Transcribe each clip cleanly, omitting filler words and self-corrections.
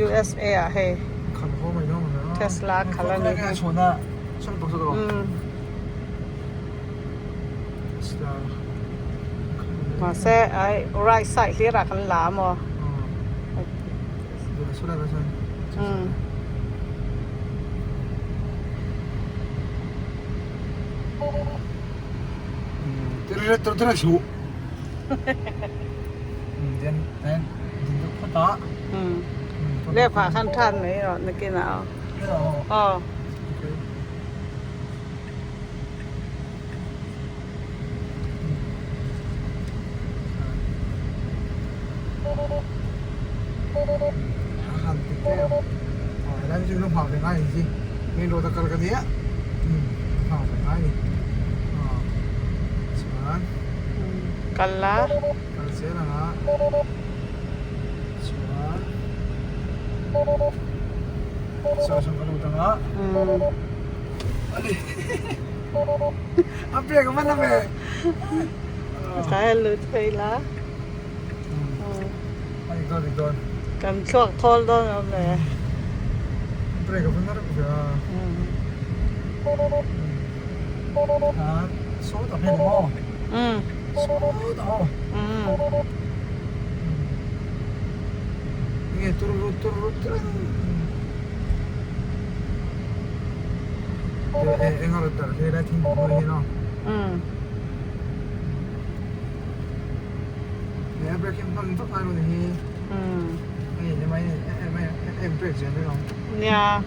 USA ah hei Tesla a khalh a nih hi. Mahse ai right side hlir ah kan la a maw. Left ah khan turn mai rawh nakinah aw. Aw. Kal la. Tlai lut phei la. Kan thluak thawl dawn awm le. Nia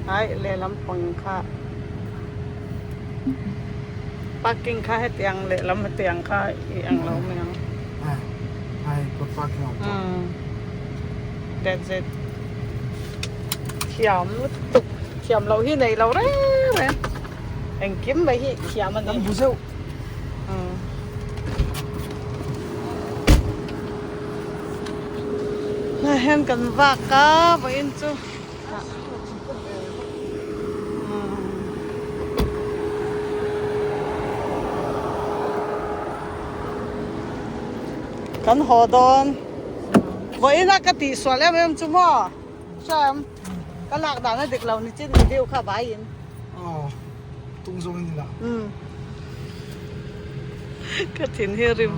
ai lehlam pang kha parking kha hetiang lehlam hetiang kha i ang lo mai ang that's it thiam lutuk thiam loh hi nei lo reng reng engkim mai hi thiam a ni. Hnah hian kan vak a vawiin chu kan haw dawn vawiin a ka tihsual em em chu maw hriam ka lak dan a dik lo ni chin video kha vaiin. Ka thin hi rim.